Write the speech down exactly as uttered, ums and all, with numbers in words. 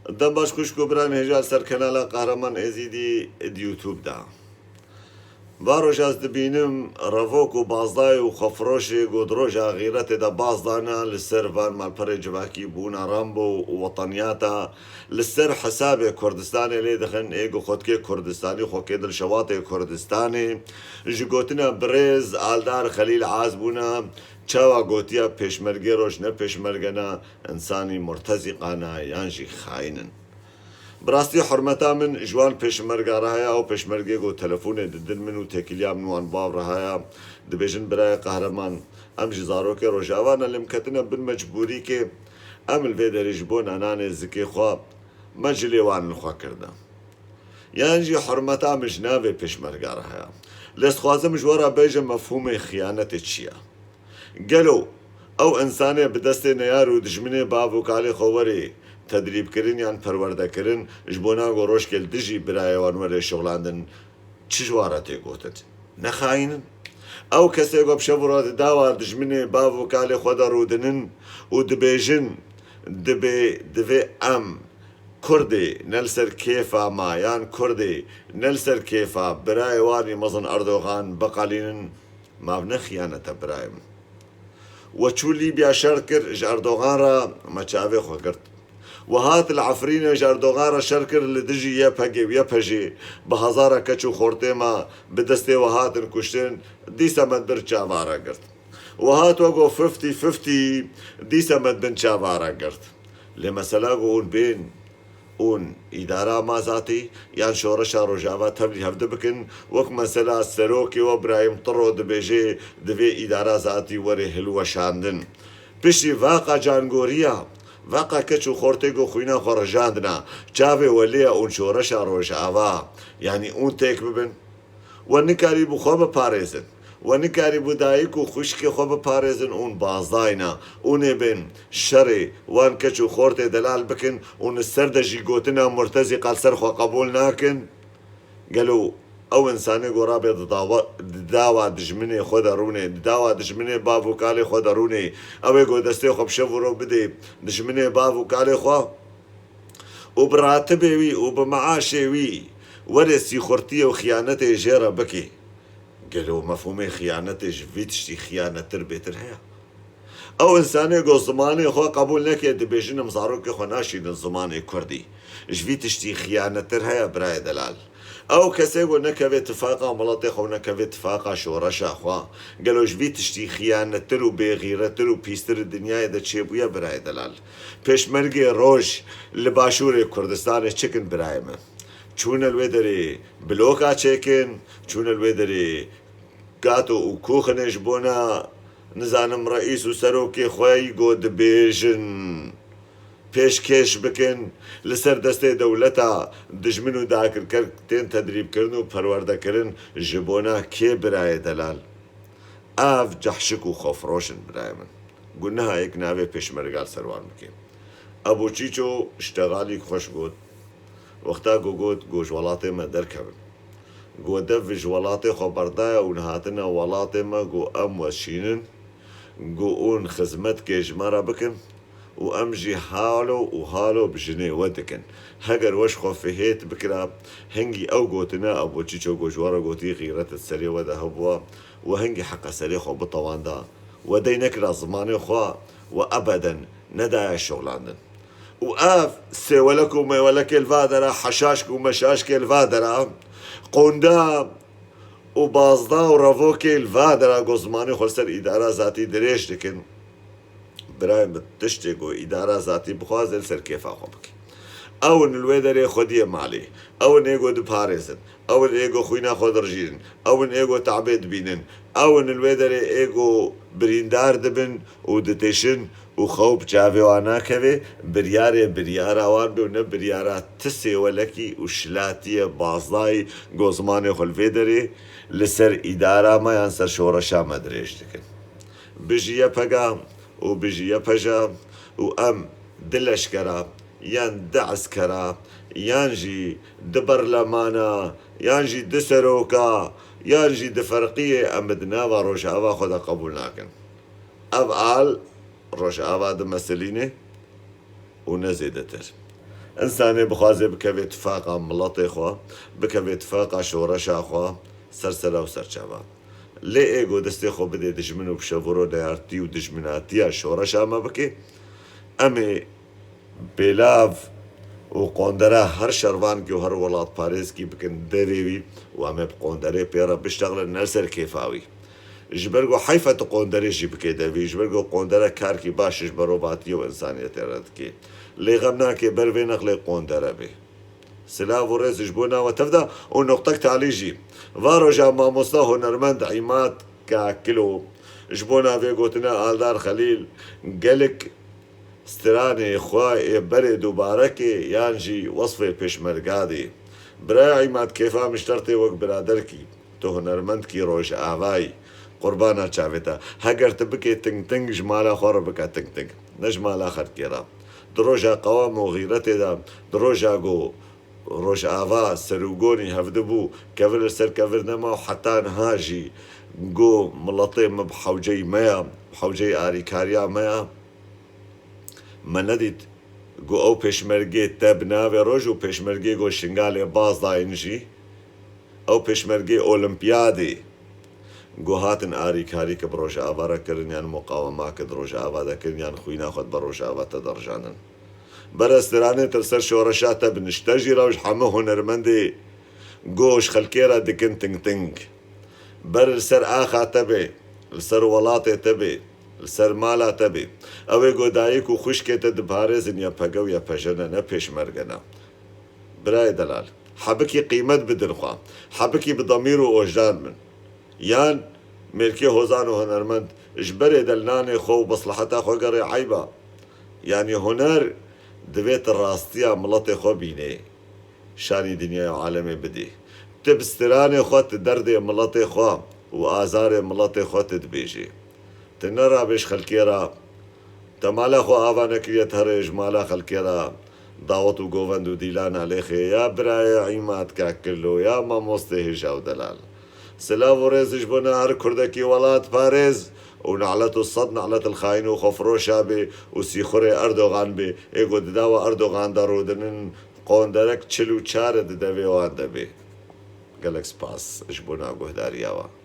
Dem baş xwişk û birayên hêja li ser kanala Qehreman Êzîdî di YouTube de. Varoja ez dibînim revok û bazdayê û xwefiroşê ku di roja xîretê de baz dana li ser van malperê civakî bûna Rambo û wetaniyata li ser hesabê Kurdistanê lê dixin, ê ku xwe dikê Kurdistanî, xwe kê dilşewatê Kurdistanê, ji gotina birêz Aldar Xelîl Azbûna, çawa gotiya pêşmergê roj ne pêşmerge ne, insanî murtezîqana yan jî xayîn in. Bi rastî hurmeta min ji wan pêşmerga re heye, ew pêşmergê ku telefonê didin min û têkiliya min wan bav re heye, dibêjin birayê qehreman, em jî zarokê Rojava ne, lê em ketine bin mecbûrîkê, em li vê derê ji bo nananê zikê xwe me cilê wan li xwe kirine. Yan jî hurmeta min ji navê pêşmerga re heye. Lê ez dixwazim ji we re bêjim mefhûmê xiyanetê çi ye? Gelo ew însanê bi destê neyar û dijminê bav û kalê xwe werê tedrîbkirin yan perwerdekirin, ji bona ku rojkê li dijî birayê wan were şixulandin, çi ji wan re tê gotin? Ne xayîn in? Ew kesê ku bi şev û roj di dawa dijminê bav û kalê xwe de rûdinin û dibêjin, dibê, divê em Kurdê ne li ser kêfa me yan Kurdê ne li ser kêfa birayê wan ê mezin Erdogan biqelînin, mav ne xiyanet e birayê min? We çû Lîbya şer kir, ji Erdogan re me çavê xwe girt. We hat li Efrînê ji Erdogan re şer kir, li dijî Y P G û Y P J'ê bi hezara keç û xortê me bi destê we hatin kuştin, dîsa me di bir çava re girt. We hat we got fifty fifty, dîsa me di bin çava re girt. Lê mesela ku hûn bên, hûn îdara ma zatî yan şoreşa Rojava tevlî hevdi bikin, wek mesela serokê we Birahîm Tiro dibêje, divê îdara zatî were hilweşandin. Piştî vaqa cangoriya, vaqa keç û xortê ku xwîna xwe rijandina, çavê we lê ye hûn şoreşa Rojava, yanî hûn têk bibin? We nikarîbû xwe biparêzin. We nikarîbû dayik û xwişkê xwe biparêzin, hûn bazdayna, hûn ê bên şerê wan keç û xortê delal bikin, hûn li ser de jî gotina murtezîqa li ser xwe qebûl nakin? Gelo ew însanê ku rabe di dawa, di dawa dijminê xwe de rûnê, di dawa dijminê bav û kalê xwe de rûnê, ew ê ku destê xwe bi şev û roj bidê dijminê bav û kalê xwe û bi ratibê wî û bi meaşê wî were sîxurtiyê û xiyanetê jê re bikê. Gelo mefhûmê xiyanetê ji vî tiştî xiyanettir bêtir heye? Ew însanê ku zimanê xwe qebûl neke, dibêjin em zarokê xwe naşînin zimanê kurdî. Ji vî tiştî xiyanettir heye birayê delal? Ew kesê ku nekeve tifaqa miletê xwe û nekeve tifaqa şoreşa xwe, gelo ji vî tiştî xiyanettir û bêxîrettir û pîstir di dinyayê de çêbûye birayê delal? Pêşmergê roj li Başûrê Kurdistanê çi kin birayê me? Çûne li wê derê bloka çêkin, çûne li wê derê gato û kuxinê ji bona, nizanim, reîs û serokê xwe yî ku dibêjin pêşkêş bikin, li ser destê dewleta dijmin û dagirker tên tedrîbkirin û perwerdekirin, ji bona kê birayê delal? Ev cehşik û xwefiroş in birayê min. Gunehayek navê pêşmerga li ser wan bike. Ebo Çîço ştexalîk xweş got. Wexta ku got, ku ji welatê me derkevin. Ku dev ji welatê xwe berdaye û nehatine welatê me, ku em weşînin, ku hûn xizmetkê ji me re bikin û em jî halo û halo bi jinê we dikin. Heger we ji xwe fihêt bikira, hingî ew gotine Ebo Çîço ku ji we re gotî, xîret di serê we de hebûa, we hingî heqa serê xwe bitewanda. We dey nekira zimanê xwe, we ebeden nedaye şoxlandin. Û ev sêwelek û mêwelekê li va dera, heşaşk û meşaşkê li va dera, qonda û bazda û revokê li va dera ku zimanê xwe li ser îdara zatî dirêj dikin. Birayê min, tiştê ku îdara zatî bixwaze li ser kêfa xwe bike. Ew in li wê derê xwediyê malê. Ew in ê ku diparêzin. Ew in ê ku xwîna xwe dirijînin. Ew in ê ku te'bê dibînin. Ew in li wê derê ê ku birîndar dibin û ditêşin û xew bi çavê wan nakeve, biryarê biryara wan be û ne biryara ti sêwelekî û şilatiyê bazdayî ku zimanê xwe li vê derê li ser îdara me yan ser şoreşa me dirêj dikin. Bijî Y P G û bijî Y P J û em di leşkera yan di eskera yan jî di berlemana yan jî di seroka yan jî di ferqiyê em bi di nava Rojava xwe de qebûl nakin. Ev al Rojava dimesilîne û ne zêdetir. Însanê bixwaze bikeve tifaqa miletê xwe, bikeve tifaqa şoreşa xwe, ser sera û ser çava. Lê ê ku destê xwe bidê dijmin û bi şevûro neyartî û dijminatiya şoreşa me bike, em ê pêlav û qondera her şervankî û her welatparêzkî bikin devê wî û em ê bi qonderê pê re biştexilin, ne li ser kêfa wî. Ji ber ku heyf e tu qonderê jî bikê devî, ji ber ku qondere karkî baş ji berovatiyê û însaniyetê re dikê. Lê xem nake, ber vê nexlê qondere bê. Silav û rêz ji bo nava tev de û noqtek talî jî. Va roja mamosta hunermend Îmad Kakilo ji bo navê gotine Aldar Xelîl, gelek stranê xwe ê berê dubarekê yan jî wesfê pêşmerga dê. Biraya Îmad, kêfa min ji te re tê wek biraderkî. Tu hunermendkî rojavayî. Qurbana çavê te. Heger tu bikê ting ting, ji mala xwe re bike ting ting. Ne ji mala xelkê re. Di roja qewam û xîretê de, di roja ku rojava serûgonî hevdibû, kevir li ser kevir nema û heta niha jî ku miletê me bi hewceyî me ya, bi hewceyî arîkariya me ya, me nedît ku ew pêşmergê te bi navê roj û pêşmergê ku Şingalê baz dayîn jî, ew pêşmergê Olimpiyadê ku hatin arîkarî ki bi Rojava re kirin yan muqawema ki di Rojava de kirin yan xwîna xwe di ber Rojava te de rijanin. Bere stranê te li ser şoreşa te binişte jî rewş heme hunermendê ku ji xelkê re dikin ting ting. Ber li ser axa te bê, li ser welatê te bê, li ser mala te bê. Ew ê ku dayik û xwişkê te diparêzin, YPG û YPJ ne, ne pêşmerge ne. Birayê delal, hebikî qîmet bidin xwe. Hebikî bi demîr û ojdan bin. Yan mêrkê hozan û hunermend ji berê de li nanê xwe û mesleheta xwe gerê eyba. Yanî huner divê tu rastiya miletê xwe bînê. Şanî dinyaya û alemê bidî. Tu bi stranê xwe, tu derdê miletê xwe û azarê miletê xwe tu dibêjî. Tu nerabêj xelkê re, te mala xwe ava nekiriye, tu herê ji mala xelkê re dawet û govend û dîlana lêxê ya birayê Îmad Kakilo, ya mamostê hêja û delal. Silav û rêz ji bo ne her kurdekî welatparêz û nelet û sed nelet li xayîn û xwefiroşa bê û sîxurê Erdogan bê, ê ku di dava Erdogan de rûdinin, qonderek çil û çar di devê wan de bê. Gelek spas ji bo na guhdariya we.